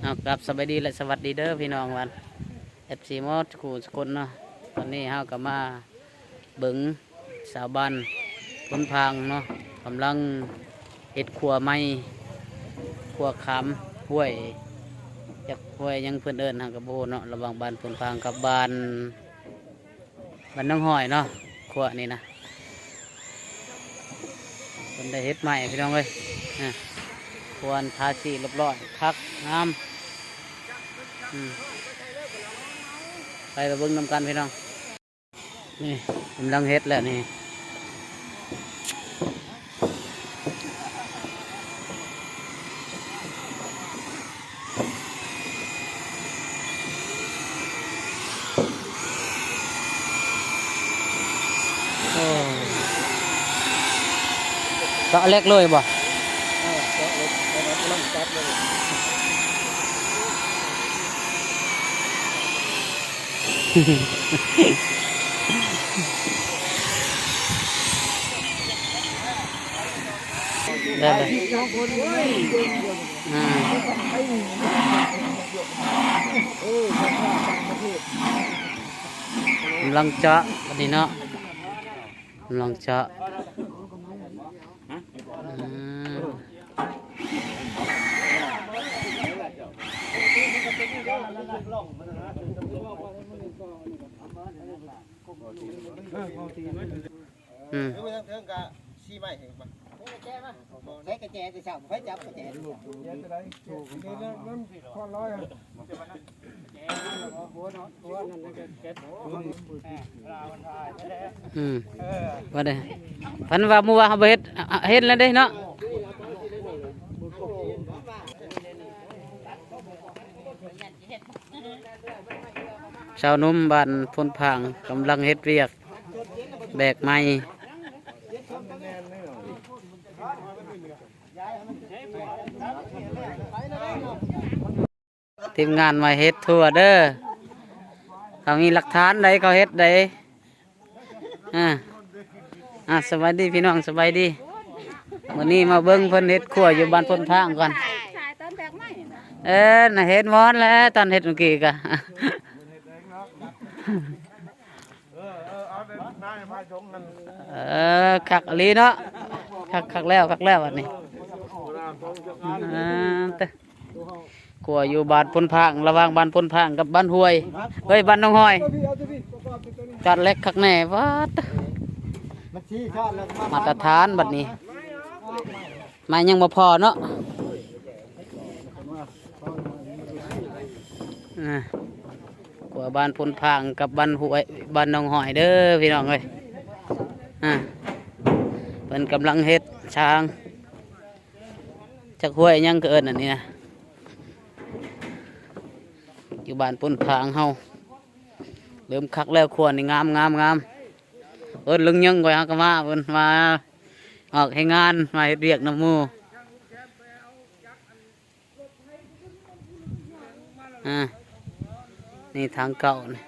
ເອົາ ກາບສະບາຍດີ ແລະ ສະຫວັດດີເດີພີ່ນ້ອງບ້ານ ເອັຟຊີ ໝົດຄູ່ທຸກຄົນເນາະ. ຕອນນີ້ເຮົາກໍມາເບິ່ງຊາວບ້ານໂພນພາງເນາະ ກຳລັງເຮັດຂົວໃໝ່ ຂົວຂ້າມຫ້ວຍ ຈັກຫ້ວຍຫຍັງເພິ່ນເອີ້ນ ເຮົາກໍບໍ່ຮູ້ເນາະ ລະຫວ່າງບ້ານໂພນພາງກັບບ້ານ ບ້ານໜອງຫອຍເນາະ. ຂົວນີ້ນະ ເພິ່ນໄດ້ເຮັດໃໝ່ພີ່ນ້ອງເອີຍ ອາ ຄວນທາສີຮຽບຮ້ອຍ ຄັກງາມ ອືມ ໄປ ໄປເບິ່ງນຳກັນພີ່ນ້ອງ. ນີ້ກຳລັງເຮັດແລ້ວນີ້. ໂອ້ ເຈາະເຫຼັກເລີຍບໍ່? ເອີ ເຈາະເຫຼັກ ກຳລັງຕັດເລີຍ. ໄດ້ເລີຍ ອືມ ກຳລັງເຈາະບັດນີ້ເນາະ ກຳລັງເຈາະ ອືມ. ອືມ ຢູ່ທາງເທິງກະຊີ້ໄມ້ໃຫ້ມາ ໃຊ້ກະແຈແຕ່ເຊົ້າ ໃຜຈັບກະແຈ ອືມ ວ່າໄດ້ ພັນວ່າມື້ວານເຮົາບໍ່ເຮັດ ເຫັນແລ້ວເດ້ເນາະ. ຊາວໜຸ່ມບ້ານໂພນພາງກຳລັງເຮັດວຽກແບກໄມ້. ທີມງານມາເຮັດທົ່ວເດີ ເຂົາມີຫຼັກຖານໃດ ເຂົາເຮັດໃດ. ອາ ອາ ສະບາຍດີພີ່ນ້ອງ ສະບາຍດີ. ມື້ນີ້ມາເບິ່ງເພິ່ນເຮັດຄົວຢູ່ບ້ານໂພນພາງກ່ອນ. ເອີ ນະ ເຫັນໝົດແລ້ວ ຕອນເຮັດມື້ກີ້ກະ ເອີ ຄັກອີ່ຫຼີເນາະ ຄັກ ຄັກແລ້ວ ຄັກແລ້ວບັດນີ້. ອາ ເຕີ ຂົວຢູ່ບ້ານໂພນພາງ ລະຫວ່າງບ້ານໂພນພາງກັບບ້ານຫ້ວຍ ເອີຍ ບ້ານໜອງຫອຍ. ຕັດເຫຼັກຄັກແນ່ ປາດ ມາດຕະຖານບັດນີ້ ໄມ້ຍັງບໍ່ພໍເນາະ. ອາ ຂົວບ້ານໂພນພາງກັບບ້ານຫ້ວຍ ບ້ານໜອງຫອຍເດີພີ່ນ້ອງເອີຍ. ອາ ເພິ່ນກຳລັງເຮັດຊາງ ຈັກຫ້ວຍຫຍັງກໍເອີ້ນອັນນີ້ນະ ຢູ່ບ້ານໂພນພາງເຮົາ. ເລີ່ມຄັກແລ້ວ ຂົວນີ້ງາມ ງາມ ງາມ. ເອີ້ນລຸງຍືງຂ້ອຍເຮົາກໍມາ ເພິ່ນມາອອກແຮງງານ ມາເຮັດວຽກນຳໝູ່. ອາ ນີ້ທາງເກົ່ານີ້